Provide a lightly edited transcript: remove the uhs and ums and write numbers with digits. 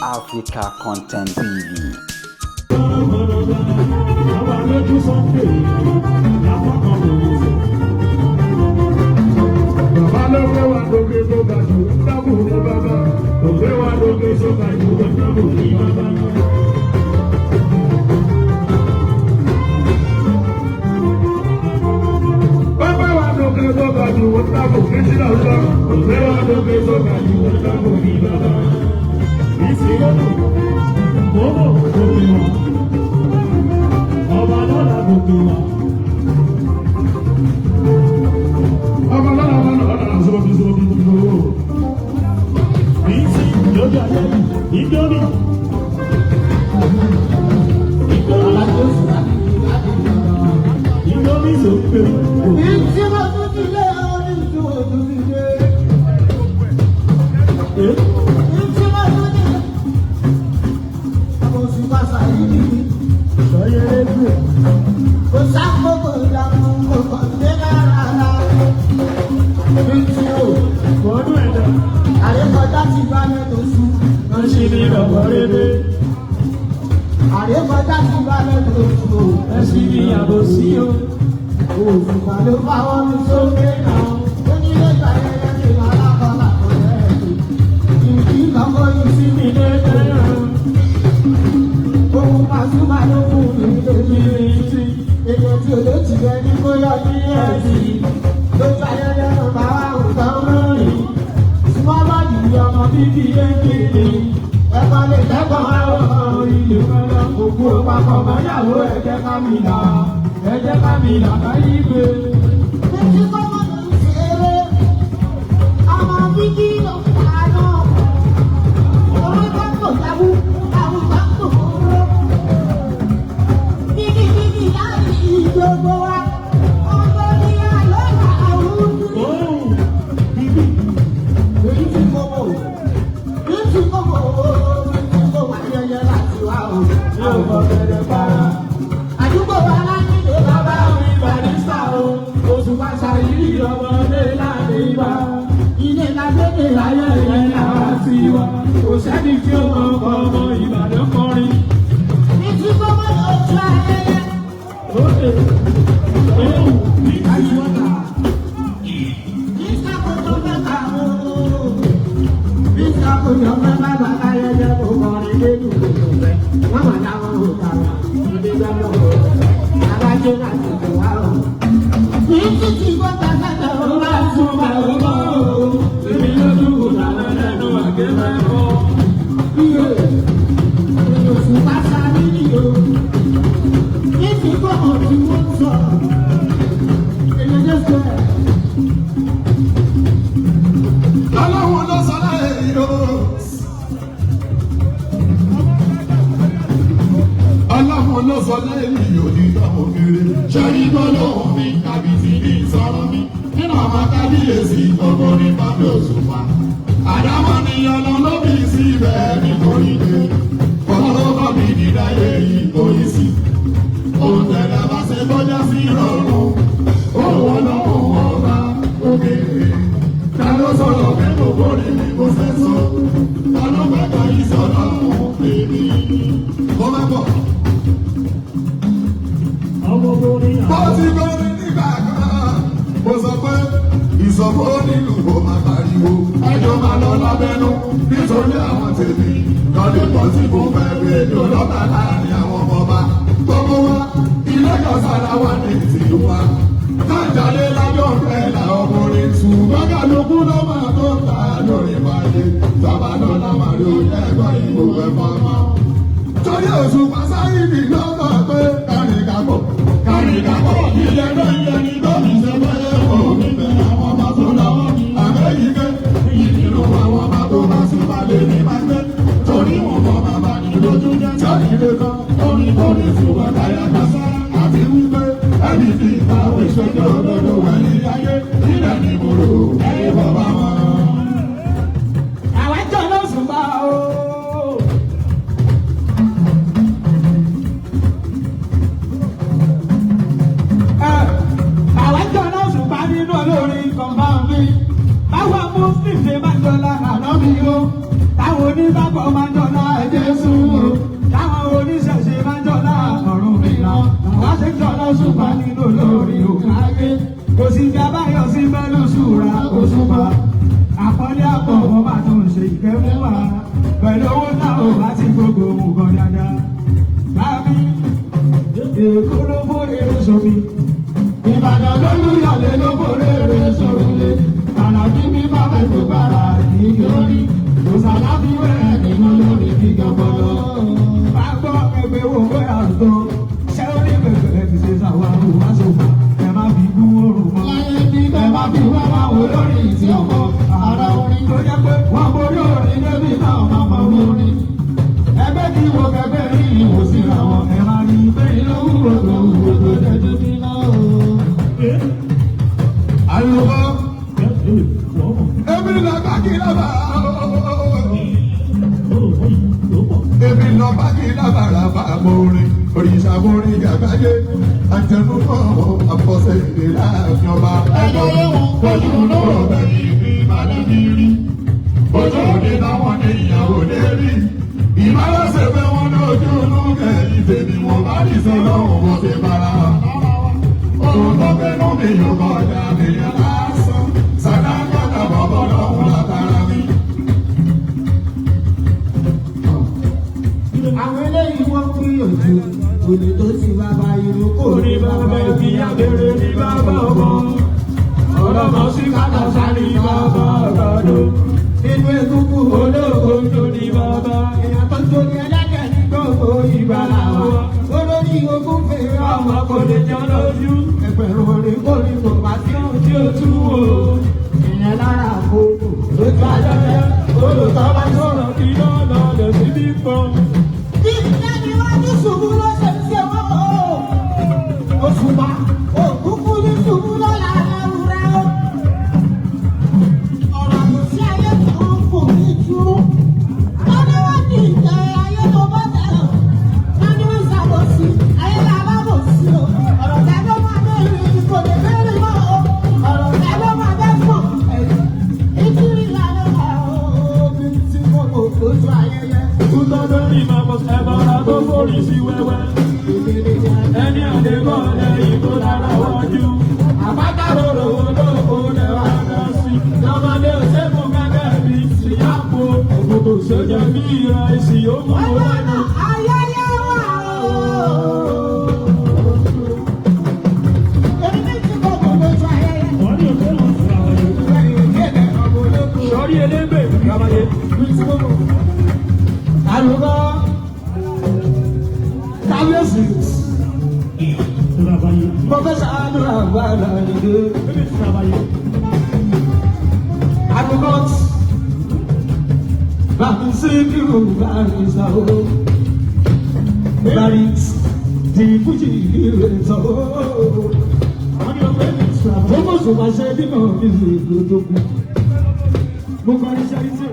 Africa Content TV. Ọba lójú Sunday, lápá kan kò wò sọ. Bàbá ló gbé wa lókè tó ga jù, dábò ní bàbá. Kò gbé wa lókè tó ga jù, dábò ní bàbá. Bàbá wa lókè tó ga jù, dábò ní sílẹ̀ lọ. Kò gbé wa lókè tó ga jù, dábò ní bàbá. Ìsìnkú, mọ́mọ́ kò ní wọn. Ọba lọ́la gbogbo wa. Ọba lọ́la ọba lọ́la sọ́bí sọ́bí sọ́bí. Bísí lójú ayé yìí, ìdómi. Ìdómi sókè. Ìtí mo tún ti lé orí tí mo tún ti dé. Ìtí mo tún ti lé. Ọmọ oṣù pàṣà yìí ni Sọyẹ lẹ́gbẹ̀ẹ́. kò sákòókò ìdààmú kò kàn dé rárá. Ìtí o, Bọ́dún ẹ̀dá. àrékọjá ti bá mẹ́tò sùn. Wọ́n ṣe ní ọ̀pọ̀ rere. Àrékọjá ti bá mẹ́tò sùn. Ẹ̀sìn ní àbòsí o. Òṣùpá ló fáwọn mi sókè náà. Ó ní lẹ́gbàá ayẹyẹ ní alákọ̀ọ́lá kò rẹ̀. Ìdí kankan yìí sí mi Ilé ẹ̀rọ. Ohun Pasuma ló fún mi lórí Ìrètí. èèyàn tí ò lè tì ẹ ní kó yọ ní ẹ̀sìn. Lójú ayẹyẹ náà bá wà nǹkan lórí. Súnmọ́ bá yìí ọmọ Bíbí ẹ̀kẹ́lẹ́. ẹ̀kọ́ lè kẹ́kọ̀ọ́ Àwọn àwọn ìlú kan òkú papọ̀ mọ́yàwó ẹ̀jẹ̀ kámìlà. Ẹ̀jẹ̀ kámìlà káyí gbé. Títí kọ́mọ ló ń ṣeré. Ọmọ bíbí ló ń pa náà. Owó tó ń tò sábú, àwọn tó ń tò kóró. Bíbí bíbí láti ìjọba wa. Ọmọ ní àlọ́ làwọn ń dúró. Òun bíbí. Èyí tí kò mọ̀ o, èyí tí kò mọ̀ o, èyí tí kò wá yẹyẹ láti wá o. Yóò bọ̀ bẹ̀rẹ̀ para. Àdúgbò wa láti Bàbá mi barista o. Oṣù pàṣà yìí ọmọdé láti wá. Ilé lágbègbè Ayé yẹn làwa ti wá. Kò sẹ́ni tí ó mọ ọkọ̀ ọmọ Ìbàdàn kọrin. Ní tí kò mọ̀ lójú ayẹyẹ. Lóde. Òun bíbí. Nígbà kò tó fẹ́ ká o. Nígbà kò tó fẹ́ bá bàbá ayẹyẹ kò kọrin nínú kòtò fẹ́. Wọ́n mọ̀ táwọn ò tà wá. Ìdí bẹ́ẹ̀ lọ. Alájọ́ láti tó wá o. Ní títí gbọ́dọ̀ sẹ́sẹ̀ ó bá tún bá o bọ̀ o. Èmi lójú kò dáná lẹ́nu àgẹ́mẹ́kọ̀ọ́. Ọlọ́run ló sọ láyé yìí o. Ọlọ́run ló sọ láyé yìí o ní ìdáhùn kiri. Ṣé igbó lóhùn mi tàbí ti ní ìsọ̀rọ̀ mi? Nínú àwọn kábíyèsí gbogbo ní bàbá òṣùpá. Àdámọ́ ni ọlọ́ ló bí sí ibẹ̀ nítorí pé ọlọ́run bá mi dídáyé yìí kò yí sí. Òun tẹ̀lé bá ṣe bọ́jà sí ìrọ̀rùn. Òun ọlọ́run ọba òkè. Ta ló sọ̀rọ̀ pé mo borí mi mo fẹ́ sọ? Ta ló gbàgbọ́ ìsọ̀rọ̀ òun pè mí? Mo máa bọ̀. Ọmọ borí Bó àwọn. ti borí nígbà kan, mo sọ pé ìsọ̀bọ̀ nílùú kò máa pariwo. Ẹjọ́ máa lọ lábẹ́nú nítorí àwọn tèmi. Lọ́dún pọ̀ tí mo fẹ́ gbé ní ọlọ́ta láàrin àwọn ọmọ ọba. Gbogbo wa, ilé kan sára wa ní tiwa. Kájàlé lábẹ́ ọ̀fẹ́ là ọkùnrin tù. Bákàlùkù ló máa tó ta lórí ìpàdé. Bàbá lọ́la màrí òye ẹ̀gbọ́n ìbò ẹ̀fọ́ mọ́. Torí oṣù Pásáyìdì ló mọ̀ pé kárìkàpọ̀ kárìkàpọ̀ ilé ló ń yẹ ní gómìnà ṣe báyẹ̀ wò níbẹ̀ àwọn ọmọ tó lọ́wọ́ àbẹ́yìíké ìdílù àwọn ọmọ tó bá sùn balẹ̀ ní máa gbé. Torí wọn mọ bàbá ní lójú jẹ́ sọ́ọ̀dì lè kan orin tó ní ṣùgbọ́n táyà kásá àti wípé ẹbí ti ìtàwé ìṣojú òdodo wà ní ayé nílẹ̀ ní ìgboro ẹ̀yìn bàbá wọn. Àwọn jọ ló sùn bá o. Àwọn jọ ló sùn bá nínú olórin kan bá mi. Báwa Muslim ṣe máa jọlá àná mi o. Táwọn onígbàgbọ́ máa jọlá. Òṣùpá nínú lórí òkàgé. Kò sí bí abáyọ̀ sí pẹ̀lú ṣùrà Òṣùpá. Àpọ́nlé àpọ̀ ọba tó ń ṣe ìkẹ́ fún wa. Pẹ̀lú owó táwọn bá ti gbogbo nǹkan dáadáa. Bámi, Èkó ló bóre sómi. Ìbàdàn ló lúyọ̀lé ló bóre sórílé. Àlàbí mi bá fẹ́ tó bára ní lórí. Kò sàlábí wẹ̀rẹ̀ nínú lórí gíga bọ́lọ́. Bá gbọ́ ẹgbẹ́ wo bóyá tó. Ṣé ó ní bẹ̀rẹ̀ ti ṣe ṣàwárò wá sófà? Ẹ má fi bú òrùn mọ́. Láyé bí bẹ́ẹ̀ bá fi wá wá wò lórí ìtì ọkọ ara orin. Tó jẹ́ pé wọ́n borí orin débi náà máa mọ̀ orin. Ẹgbẹ́ kí wo kẹgbẹ́ rí ìwò síra wọn. Ẹ máa rí pé ìlú wúwo tó wúwo tó jẹ́jú bí náà o. Àlùkò èmi lọ bá kí lábàrá èmi lọ bá kí lábàrá bá mo rin òrìṣà mo rin gàgbáyé àtẹnumọ́ àfọ̀sẹ̀ èdè láàfin ọba. Ẹjọ́ yẹ̀wò ojú lóró bẹ́ẹ̀ ni ìbàdàn mi rí. Ojú òde táwọn ní ìyàwó lé rí. Ìbálòsè pé wọ́n lójú lókè ìtẹ̀mí wọn bá ní sọ́lọ́run bó ṣe bára wa. Ohun tó fẹ́nu mi yóò kọjá mi lásán. Sàdákàtà bọ́bọ́ lọ́hùn látara mi. Àwọn eléyìí wọ́n gbìyànjú òní tó ti bàbá irú kò Orí bàbá ẹbí abẹ́rẹ́ ní bàbá ọmọ. Ọlọ́mọ sí kàkà sáré bàbá àgbàdo. Nínú egungun Ológo tó ní bàbá. Èèyàn tó tó ní ẹlẹ́dẹ̀ ní gbogbo ìgbà làwọn. Olórí ogún fèrè Ọmọ kò lè jọ lójú. Ẹgbẹ̀rún orin kò ní kò bá sí Tí ó tí ó tú o. Ìyẹn lára àkókò lójú ayẹyẹ. Olùtọ́ bá sọ̀rọ̀. Sọ̀rọ̀ kí lọ́nà lè sí bí pọ́n. Bí ìyá wá ní sùúrù ló ṣe ń ṣe wọ́n o. Òṣùpá òkúkú ní sùúrù lọ́la láwùrẹ́ o. Ọ̀rọ̀ kò sí ayé tó ń kò ní dúró. Wọ́n ní wọ́n ti tẹ ayé tó bá tẹ̀ ọ́. Wọ́n ní wọ́n ṣàbòsí ayé là bá bò sí o. Ọ̀rọ̀ ta ló máa bẹ̀rẹ̀ kò lè bẹ̀rẹ̀ mọ́ o. Ọ̀rọ̀ ta ló máa bẹ́ fọ̀. Ìtúrí làlọ́ là ó bí tí mo kò lójú ayẹyẹ. Tútọ́ lórí màmú ẹ̀bọ̀ra tó forí sí wẹ́wẹ́. Ẹni àdébọ̀ lẹ́yìn tó lára wájú. Àbájáde Olóko lẹ́wà dá sí. Lọ́mọdé ò sẹ́kùn gẹ́gẹ́ bí tìyàpò. Òkòtò sójà bí ìrẹsì ó mú lẹ́nu. Ayẹyẹ wà o. Èmi ní ti gbogbo lójú ayẹyẹ. Sọ̀rí elégbè rabayé. Àlùkò kábíyèsí pọfẹsà àdúrà wà lálẹ́. Àlùkò bàmí síkírù bàmí sàó bàrí tí fújì ìrè sàó. Mo mọ̀ sọ̀rọ̀ ṣe nínú ìlú tó kù. Mo kọrin ṣe àyíṣe.